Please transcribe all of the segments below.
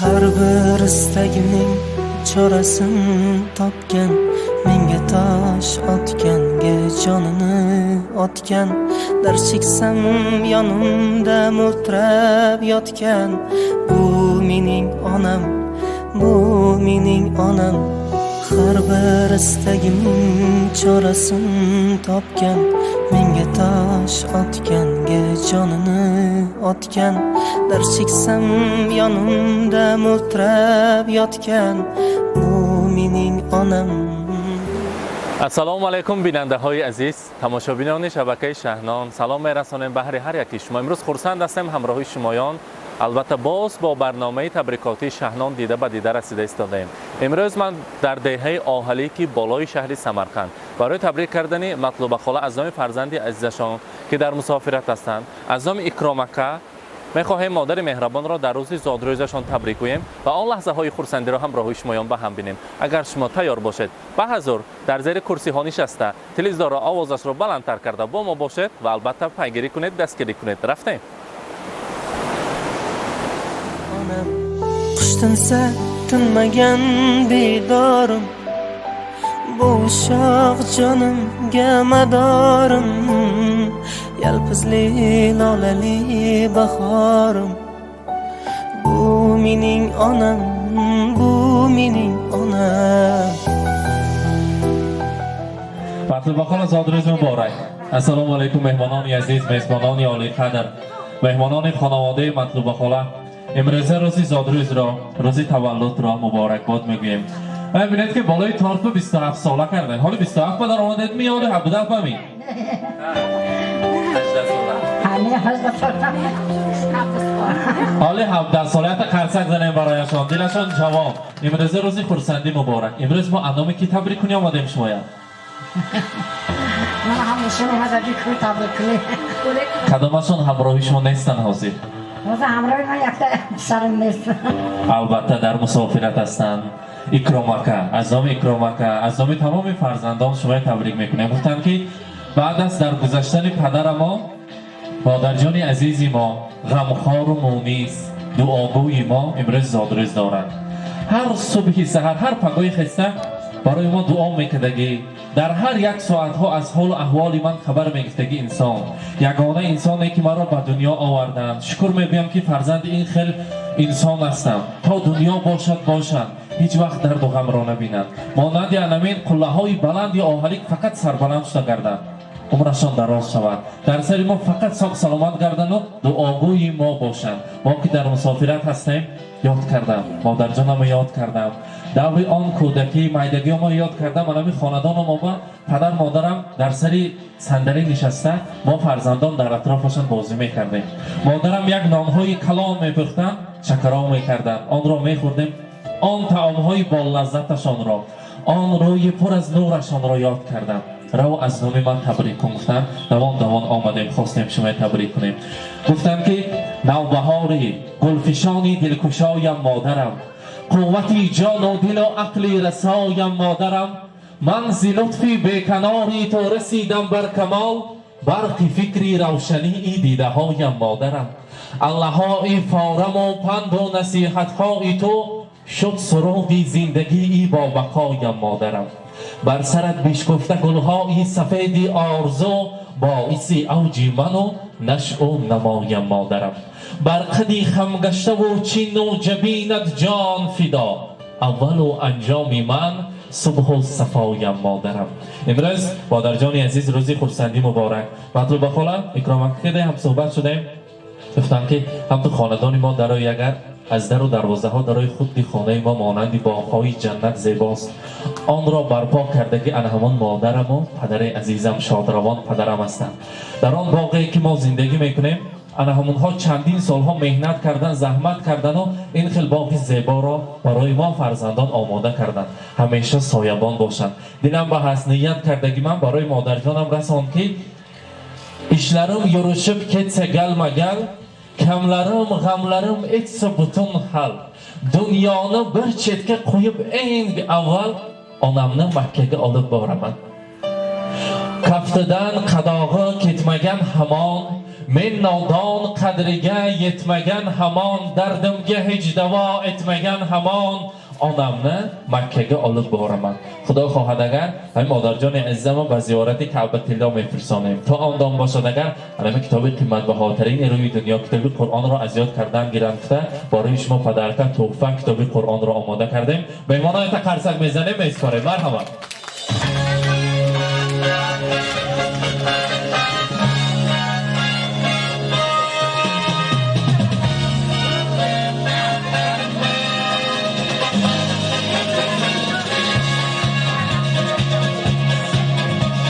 Har bir istagimning chorasin topgan, menga tosh otganga jonini otgan, dard cheksam yonimda mo'ltirab yotgan, bu mening onam, bu mening onam. Har bir istagimning chorasin topgan, menga tosh otganga jonini otgan, dard cheksam yonimda mo'ltirab yotgan, bu mening onam. Ассалому алайкум, бинандаҳои азиз, тамошобинони шабакаи Шаҳнон. Салом мерасонем баҳри ҳар яки шумо. Имрӯз хурсанд ҳастем ҳамроҳи шумоён. Албатта, боз бо барномаи табрикотии Шаҳнон дида ба дида расида истодаем. Имрӯз ман дар деҳаи Оҳалӣ, ки болои шаҳри Самарқанд, барои табрик кардани Матлуба хола аз номи фарзанди азизашон, ки дар мусофират ҳастанд, аз номи Икромака мехоҳем модари меҳрабонро дар рӯзи зодрӯзашон табрик гӯем ва он лаҳзаҳои хурсандиро ҳамроҳи шумоён ба ҳам бинем. Агар шумо тайёр бошед, ба ҳазур дар зери курсиҳо нишаста, телевизорро овозашро баландтар карда бо мо бошед ва албатта пайгирӣ кунед, дастгирӣ кунед. Рафтем. Onam, qush tinsa tinmagan bedorim, bu ushoq jonimga madorim, yalpizli lolali bahorim, bu mening onam, bu mening onam. Матлуба хола, зодрӯз муборак! Ассалому алайкум, меҳмонони азиз, мезбонони олиқадр, меҳмонони хонаводаи Матлуба хола. Имрӯза рӯзи зодрӯзро, рӯзи таваллудро муборакбод мегӯем. Бинед, ки болои торту 27 сола кардем. Ҳоли 27 ба дар омадед ми ё 17 ба ми? Ҳамин 18 сола. Ҳоли 17 сола, якта қарсак занем барояшон. Дилашон ҷавон. Имрӯза рӯзи хурсандӣ муборак. Имрӯз мо аз номи ки табрик кунӣ омадем шумоя? Ман ҳамеша омадаги ку табрик кунӣ. Кадомашон ҳамроҳи шумо нестанд ҳозир? Ҳозир ҳамроҳи ман якта писарам нест. Албатта, дар мусофират ҳастанд. Икромака, аз номи Икромака, аз номи тамоми фарзандон шумоя табрик мекунем. Гуфтанд, ки баъд аз даргузаштани падарамон, модарҷони азизи мо, ғамхору мунис, дуогӯи мо имрӯз зодрӯз доранд. Ҳар субҳи саҳар, ҳар пагоҳи хеста барои мо дуо мекардагӣ, дар ҳар як соатҳо аз ҳолу аҳволи ман хабар мегирифтагӣ инсон, ягона инсоне, ки маро ба дунё оварданд. Шукр мегӯям, ки фарзанди ин хел инсон ҳастам. То дунё бошад, бошанд, ҳеҷ вақт дарду ғамро набинанд. Монанди анамин қуллаҳои баланди Оҳалик фақат сарбаланд шуда гарданд, умрашон дароз шавад, дар сари мо фақат соғ саломат гардану дуогӯи мо бошанд. Мо ки дар мусофират ҳастем, ёд кардам, модарҷонамо ёд кардам, даври он кӯдакӣ, майдагиёмо ёд кардам. Анами хонадонамо ба падар модарам дар сари сандалӣ нишаста, мо фарзандон дар атрофашон бозӣ мекардем. Модарам як нонҳои калон мепухтанд, шакаро мекарданд, онро мехӯрдем. Он таомҳои болаззаташонро, он рӯи пур аз нурашонро ёд кардам. Рав, аз номи ман табрик кун, гуфтанд. Давон давон омадем, хостем шумоя табрик кунем. Гуфтанд, ки навбаҳори гулфишони дилкушоям модарам, қуввати ҷону дилу ақли расоям модарам, ман зи лутфи беканори ту расидам бар камол, барқи фикри равшании дидаҳоям модарам, аллаҳои фораму панду насиҳатҳои ту шуд суруди зиндагии бобақоям модарам, бар сарат бишкуфта гулҳои сафеди орзу боиси авҷи ману нашъу намоям модарам, бар қади хамгаштаву чину ҷабинат ҷон фидо, аввалу анҷоми ман субҳу сафоям модарам. Имрӯз, модарҷони азиз, рӯзи хурсандӣ муборак. Матлуба хола, Икромак кеде ҳам суҳбат шудем, гуфтам, ки ҳамту хонадони мо дарои, агар аз дару дарвозаҳо дарои, худи хонаи мо монанди боғҳои ҷаннат зебост. Онро барпо кардагӣ ана ҳамон модараму падари азизам, шодравон падарам ҳастанд. Дар он боғе, ки мо зиндагӣ мекунем, ана ҳамонҳо чандин солҳо меҳнат кардан, заҳмат кардану ин хел боғи зеборо барои мо фарзандон омода карданд. Ҳамеша соябон бошанд. Дилам ба ҳаст, ният кардагӣ ман барои модарҷонам расон, ки ishlarim yurishib ketsa galma-gal, kamlarim, g'amlarim etsa butun hal, dunyoni bir chetga qo'yib, eng avval onamni Makkaga olib boraman. Kaftidan qadog'i ketmagan hamon. Men nodon qadriga yetmagan hamon, dardimga hech davo etmagan hamon, onamni Makkaga olib boraman. Xudo хоҳад агар, ҳамин модарҷони азизамро ба зиёрати Каъбатилло мефирсонем. То он дом бошад агар, ҳамин китоби қиматбаҳотарини рӯи дунё, китоби Қуръонро аз ёд кардан гиранд гуфта, барои шумо подарка, тӯҳфа, китоби Қуръонро омода кардем. Меҳмонон та қарсак мезанем, меспорем. Марҳамат.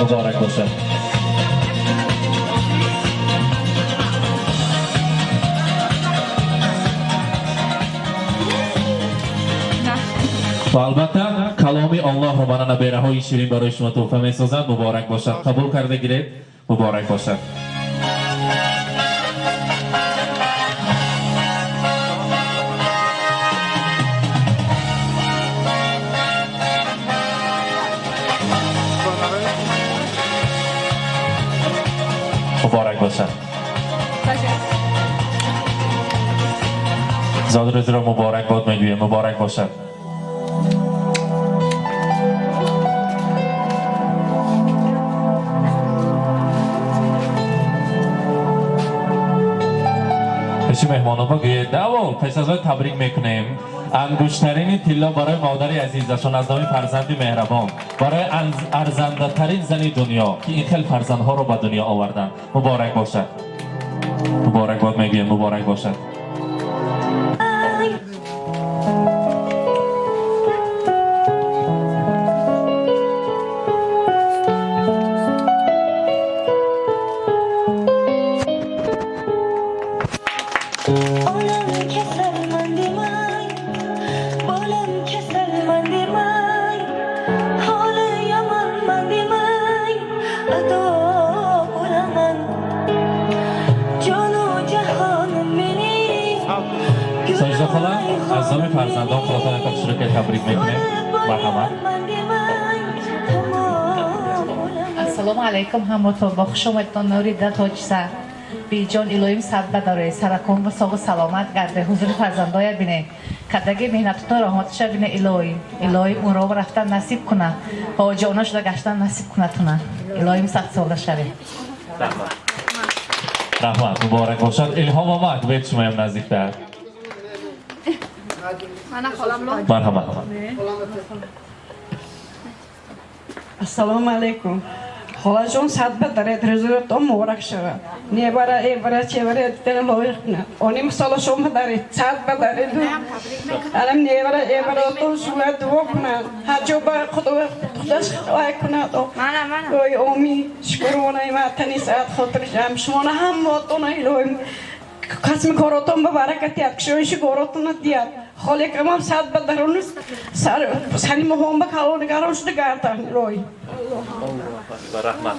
Муборак бошад. Ва албатта каломи Аллоҳро мана набераҳои ширин барои шумо тӯҳфа месозанд. Муборак бошад, қабул карда гиред. Муборак бошад. Муборак бошад. Зодрӯзро муборак бод мегӯем. Муборак бошад. Пеши меҳмонон гӯед, аввал пеш аз он табрик мекунем. Ангуштарини тилло барои модари азизашон аз номи фарзанди меҳрабон, барои арзандатарин зани дунё, ки ин хел фарзандҳоро ба дунё оварданд. Муборак бошад. Муборак бод мегӯем. Муборак бошад. Onam kasalmand demang, bolam kasalmand demang, holi yomonman demang, ado bo'laman. Jonu jahonim mening. Сожида хола, аз номи фарзандон худотон ташриф табрик мекунем. Марҳамат. Ассалому алайкум ҳаматон, бо хуш омадтон Норида Тоҷсар. Биҷон, илоҳим сад бадоре, саракон ба соғу саломат гарде, ҳузури фарзандоя бине. Кадаги меҳнатутон роҳматиша бине илоҳим. Илоҳим умро рафтан насиб куна. Ҳоҷиона шуда гаштан насиб кунатуна. Илоҳим садсола шаве. Раҳмат, муборак бошад. Илҳом омад, бед шумоям наздиктар. Марҳамат. Ассалому алайкум. Холаҷон, сад бадаред, рӯзотон муборак шавад. Небара, эбара, чевара дитара лоиқ кунад. Они мисола шумо даред, сад бадаред. Анам небара, эбаратон шумо дуо кунад. Ҳар ҷо ба худо худаш вай кунад. Ой, омин. Шукронаи ма тани саат хотирҷам. Шумона ҳаммотона илоҳим қасми коротон ба баракат диҳад, кушоиши коротона диҳад. Холекамам сад ба даруни сари моҳон ба калонигарон шуда гардан илоҳӣ. Раҳмат,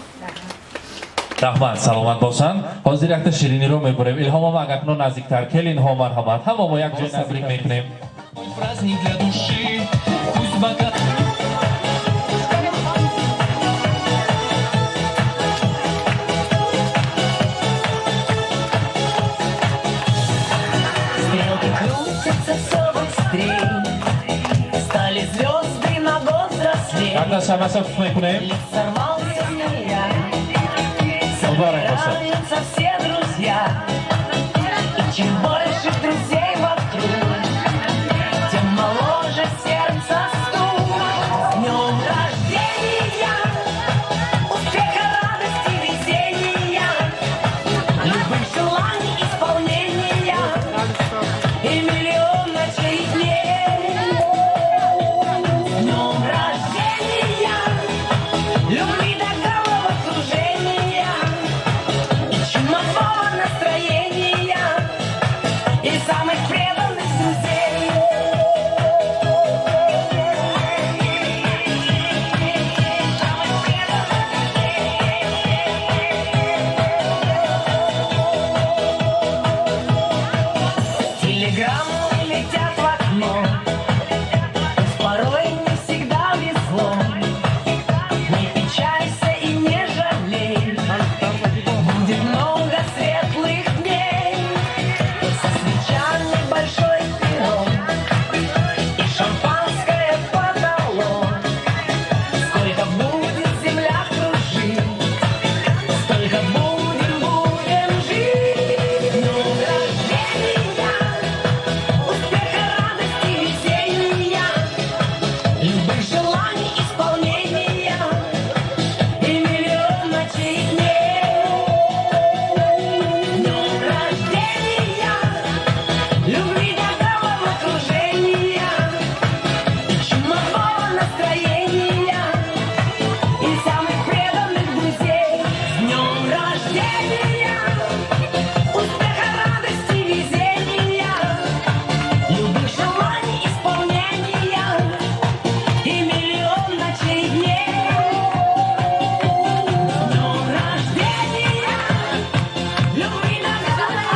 раҳмат, саломат бошанд. Ҳозир якта шириниро мебурем. Илҳом омад, акнун наздиктар келинҳо, марҳамат, ҳама мо як ҷой табрик мекунем. Праздник для души, пусть богат. Стрелки крутятся все быстрей, стали звезды на год взрослей. Якта шамаша пуф мекунем. Сорвался с меня, Муборак бошад. собираются все друзья. И чем больше друзей вокруг, тем моложе сердце стук. С днем рождения, успеха, радости, везения, любых желаний исполнения и миллион ночей и дней. С днем рождения, любви до головокружения и чемодан.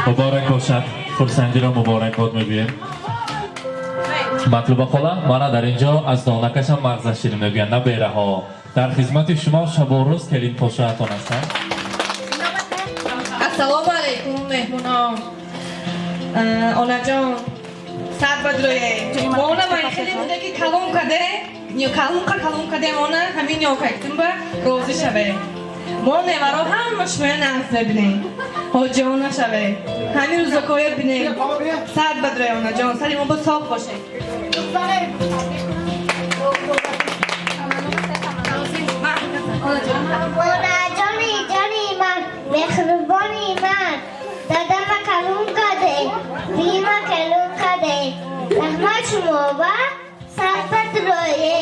Муборак бошад, хурсандиро муборакбод мегӯем. Матлуба хола, мана дар ин ҷо аз донакашам мағза ширин мегӯянд. Набераҳо дар хизмати шумо шабу рӯз келинпошоятон ҳастанд. Ассалому алайкум, меҳмонон. Онаҷон, сад бадрое. Она ман хеле буда ки калон каде, калонқа калон кадем, она ҳамин ёкактум ба розӣ шаве. Мо неваро ҳама шумоя нағз мебинем. Ҳоҷиён нашаве. Ҳамин рӯзакоя бинем. Сад бадрое, онаҷон, сари мо ба соғ боше. Онаҷони ҷони ман, меҳрубони ман, дадама калон каде, бима калон каде, раҳмат шумо ба сад бадрое.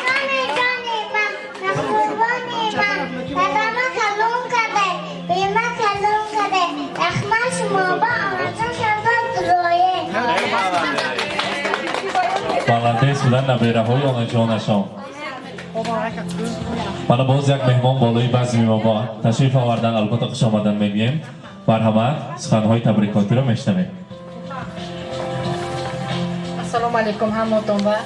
Ҷони ҷони ман, меҳрубони ман, дадама калон каде, бима калон каде, раҳмат шумо ба, онаҷон, сад бадрое. Баландес будан набераҳои онаҷонашон. Мана боз як меҳмон болои базми мо ташриф овардан. Албатта, хуш омадан мегӯем. Марҳамат, суханҳои табрикотиро мешунавем. Ассалому алайкум ҳаматон ва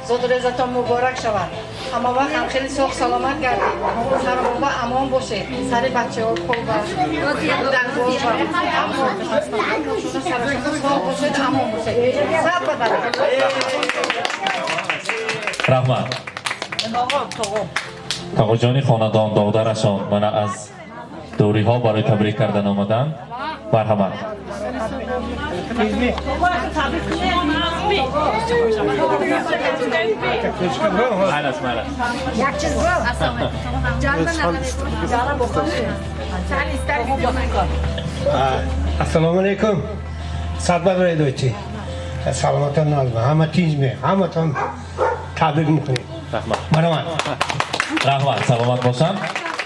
зодрӯзатон муборак шавад. Ҳама вақт ҳам хеле соғ саломат гардед, саромоба амон бошед, сари бачаҳо коба соғ бошед, амон бошед, сад бадар. Раҳмат. Тоғоҷони хонадон, додарашон мана аз дуриҳо барои табрик кардан омаданд. Марҳамат. Майлаш, майлаш. Як чиз гӯ. Ассалому алайкум. Сад бадрой дойчи. Саломатон назма. Ҳама тинҷ ме. Ҳаматон табрик мекунем. Раҳмат. Марҳамат. Раҳмат, саломат бошанд.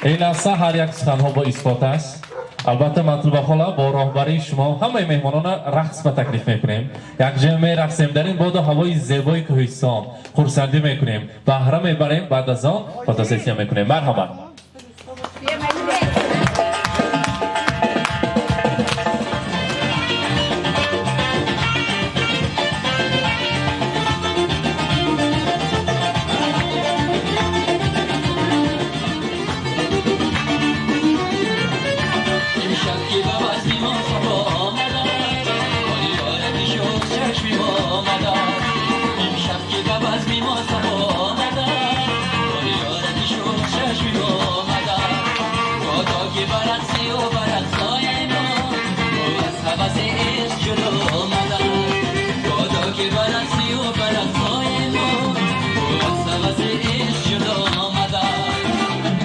Ин лаҳза ҳар як суханҳо бо исбот аст. Албатта, Матлуба хола, бо роҳбарии шумо ҳамаи меҳмонона рақс ба таклиф мекунем. Якҷоя мерақсем дар ин боду ҳавои зебои кӯҳистон, хурсандӣ мекунем, баҳра мебарем, баъд аз он фотосессия мекунем. Марҳамат. امشب که به بزمی ما صفا آمدن، یارکی شد چشمی ما آمدن. امشب که به بزمی ما صفا آمدن، یارکی شد چشمی ما آمدن. تا که برقصی و برقصای ما، او از هوس عشق جلو آمدن. تا که برقصی و برقصای ما، او از هوس عشق جلو آمدن.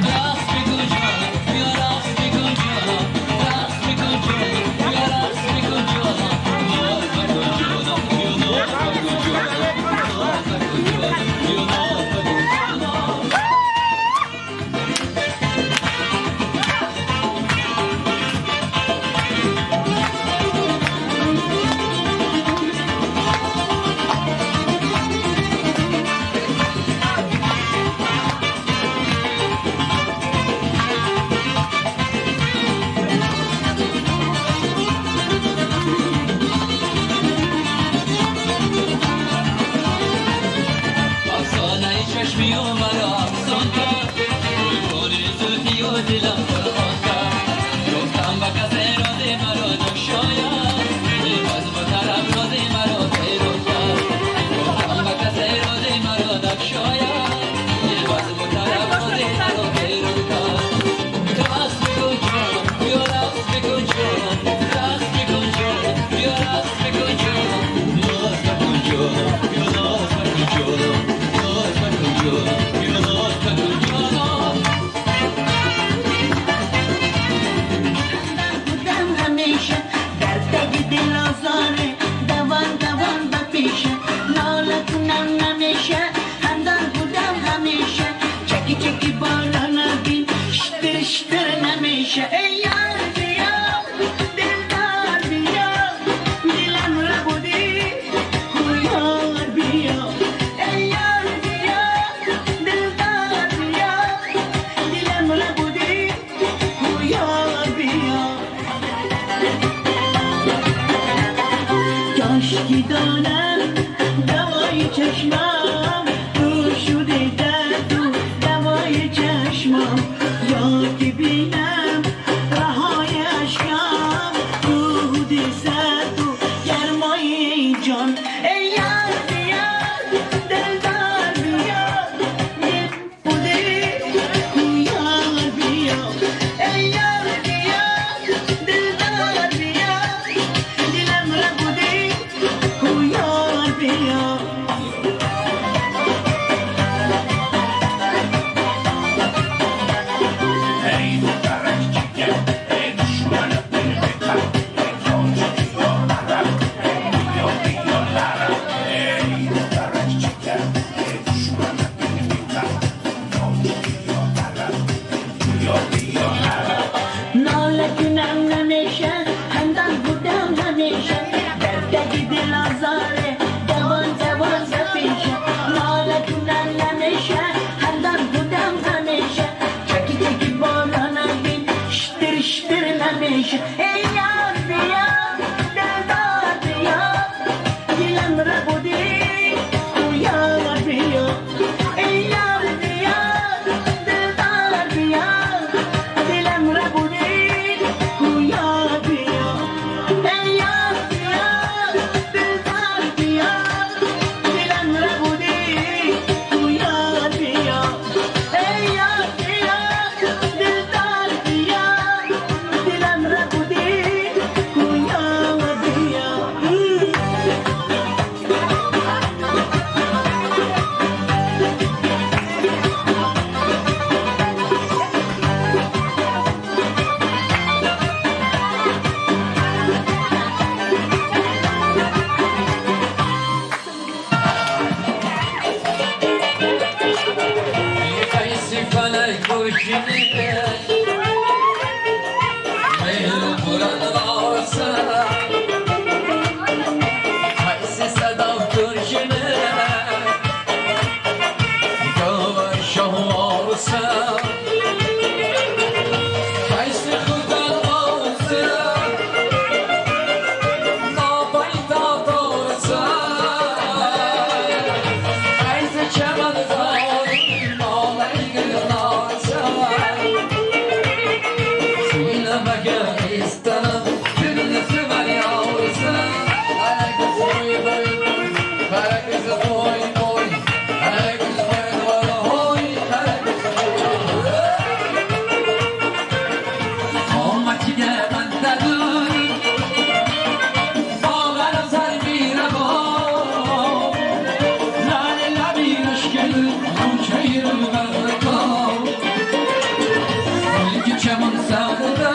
رقص بکن جانم، بیا رقص بکن جانم، رقص بکن جانم، بیا رقص بکن جانم، ناز بکن جانم، بیا ناز بکن جانم، ناز بکن جانم، بیا ناز بکن جانم. افسانه چشمی و مرا افسون کرد، گلبان زلفی و دلم پرآن کرد. گفتم به کسی راز مرا نگشاید، بزم و طرب راز مرا بیرون کرد. گفتم به کسی راز مرا نگشاید، بزم و طرب راز مرا بیرون کرد. رقص بکن جانم، بیا رقص بکن جانم، رقص بکن جانم، بیا رقص بکن جانم، ناز بکن جانم، بیا ناز بکن جانم، ناز بکن جانم، بیا ناز بکن جانم. بودم همیشه در تگ دل آزاره، دوان دوان به پیشه ناله کنم نمیشه. خندان بودم همیشه، چکی چکی باران بین شتر شتر نمیشه. ای یار بیا، دلدار بیا، دلم ربودی یار بیا. ای یار بیا، دلدار بیا، دلم ربودی یار بیا. که دانم دوای چشمم تو شده درد و دوای چشمم یا که بینم رهای اشکم رود سرد و گرمای جان ای یار بیا دلدار بیا دل بوده کو یار بیا ای یار بیا دلدار بیا دلم ربوده کو یار بیا. ناله کنم نمیشه خندان بودم همیشه در تگ دل آزاره دوان دوان زفیشه ناله کنم نمیشه خندان بودم همیشه چکی چکی باران بین شتر شتر نمیشه ای یار بیا دلدار بیا دلم ربودی کو یار بیا ای یار بیا دلدار بیا دلم ربودی کو یار بیا ای یار بیا دلدار بیا دلم ربودی کو یار بیا ای یار بیا دلدار بیا دلم ربودی کو یار بیا. قیسی فلک گوشینه میل بلند واسه قیسی صدا ترشینه گاور شهوارسه قیسی خودن آسه ناپایتا تورسه قیسی چمن زاری نالای گل نارسه İstemem gülüsü var yavrusu. Herkes oy boy, herkes oy boy, herkes oy boy, oy, herkes oy boy. Olmak bende dur, bağlar ser bir abo. Lale labi müşkül, uçayır ben kal. Mülkü çeman sağda.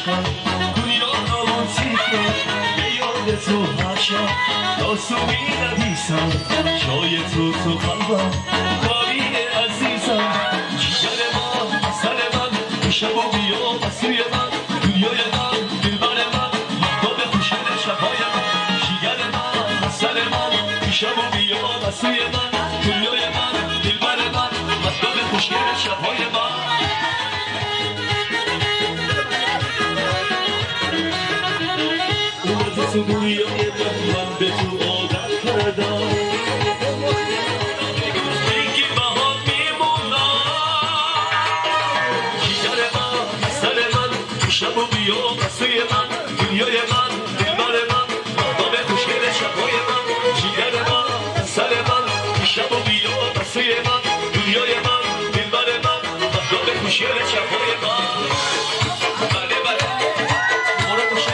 عشقم دنیا روانتیکه به یاد تو هر شب تا صبحی ندیسم جای تو تو قلبم خوابیده عزیزم جگر من سر من شب و بیا سوی من دنیای من دلبر من مهتاب خوشگل شبهای من جگر من سر من شب و بیا سوی من دنیای من دلبر من مهتاب خوشگل شبهای من. اومدی تو دنیای من به تو عادت کردم بگی باهات میمونم جگر من سر من شب و بیا سوی من دنیای من دلبر من مهتاب خوشگل شبهای من جگر من سر من شب و بیا سوی من دنیای من دلبر من مهتاب خوشگل شبهای من. بله بله برو باشه.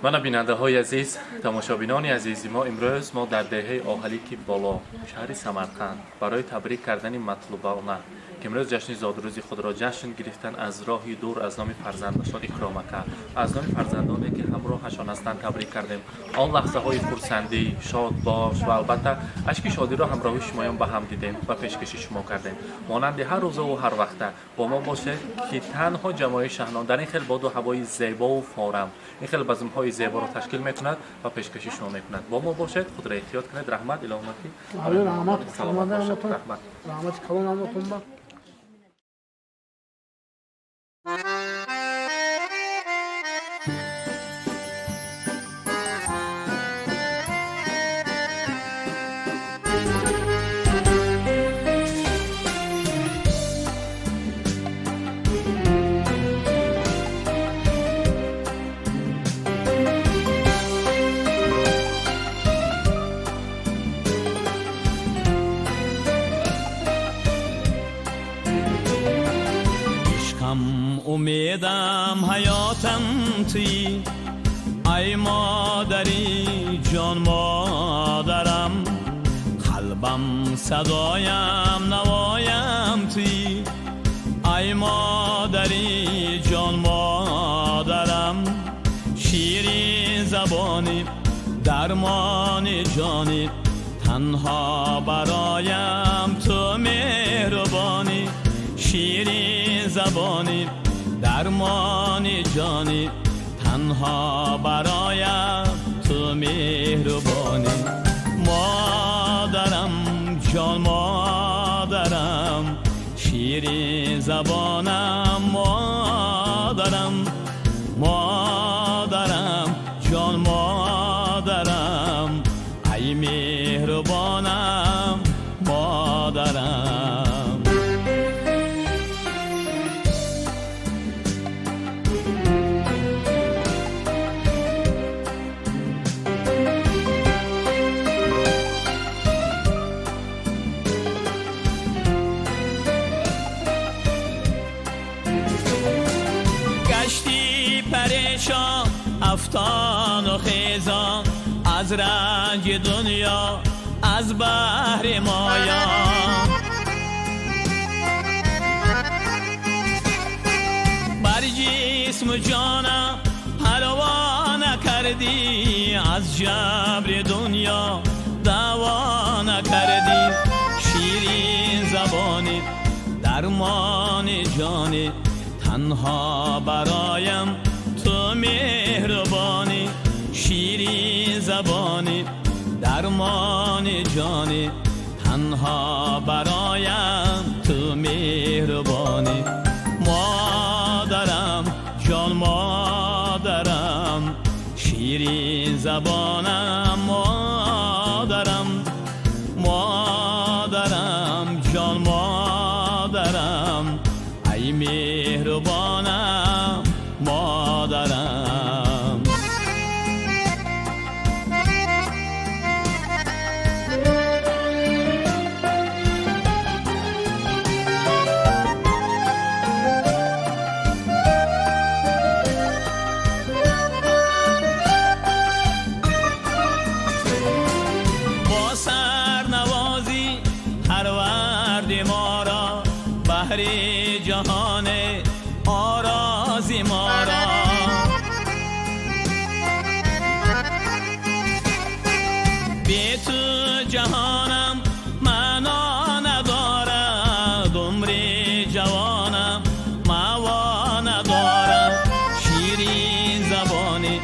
Мана, бинандаҳои азиз, тамошобинони азизи мо, имрӯз мо дар деҳаи Оҳалики Боло, шаҳри Самарқанд, барои табрик кардани Матлубона, ки имрӯз ҷашни зодрӯзи худро ҷашн гирифтан, аз роҳи дур аз номи фарзандашон Икромака, аз номи фарзандоне, ки ҳамроҳашон ҳастанд, табрик кардем. Он лаҳзаҳои хурсандӣ, шодбош ва албатта ашки шодиро ҳамроҳи шумоён ба ҳам дидем ва пешкаши шумо кардем. Монанди ҳар рӯзаву ҳар вақта бо мо бошед, ки танҳо ҷамоаи Шаҳнон дар ин хел боду ҳавои зебову форам ин хел базмҳои зеборо ташкил мекунад ва пешкаши шумо мекунад. Бо мо бошед, худро эҳтиёт кунед. Раҳмат, илоҳумаки. Раҳмат. Саломат бошед, раҳмат. Раҳмати калон ҳаматон ба. Ишқам, умедам, ҳаётам туӣ, ай модари ҷон, модарам, қалбам, садоям, навоям туӣ, ай модари ҷон, модарам, ширин забонӣ, дармони ҷонӣ, танҳо бароям ту меҳрубонӣ, ширин забонӣ, дармони ҷонӣ, танҳо бароям ту меҳрубонӣ. Модарам ҷон, модарам, ширин забонам, модарам, модарам ҷон, модарам, ай меҳрубонам, модарам. Гашти парешон, афтону хезон, аз ранҷи дунё, аз баҳри моён, бар ҷисму ҷонам парво накардӣ, аз ҷабри дунё даъво накардӣ, ширин забонӣ, дармони ҷонӣ, танҳо бароям ту меҳрубонӣ, ширин забонӣ, дармони ҷонӣ, танҳо бароям ту меҳрубонӣ. Модарам ҷон, модарам, ширин забонам, модарам, модарам ҷон, модарам, ай меҳрубонам, модарам. Бо сарнавозӣ парварди моро, баҳри ҷаҳон орози моро, бе ту ҷаҳонам маъно надорад, умри ҷавонам маъво надорад, ширин забонӣ,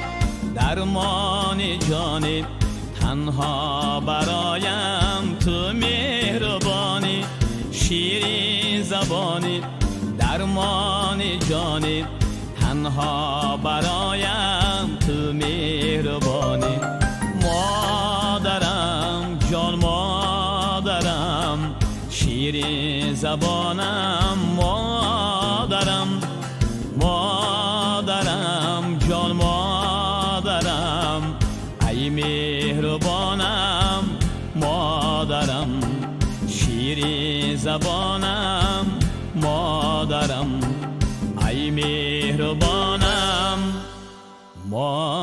дармони ҷонӣ, танҳо бароям ту меҳрубонӣ, ширин забонӣ, дармони ҷонӣ, танҳо бароям ту меҳрубонӣ. Модарам ҷон, модарам, ширин забонам, модарам, модарам ҷон, модарам, ай меҳрубонам, модарам, ширин забонам, модарам, ай меҳрубонам, модарам.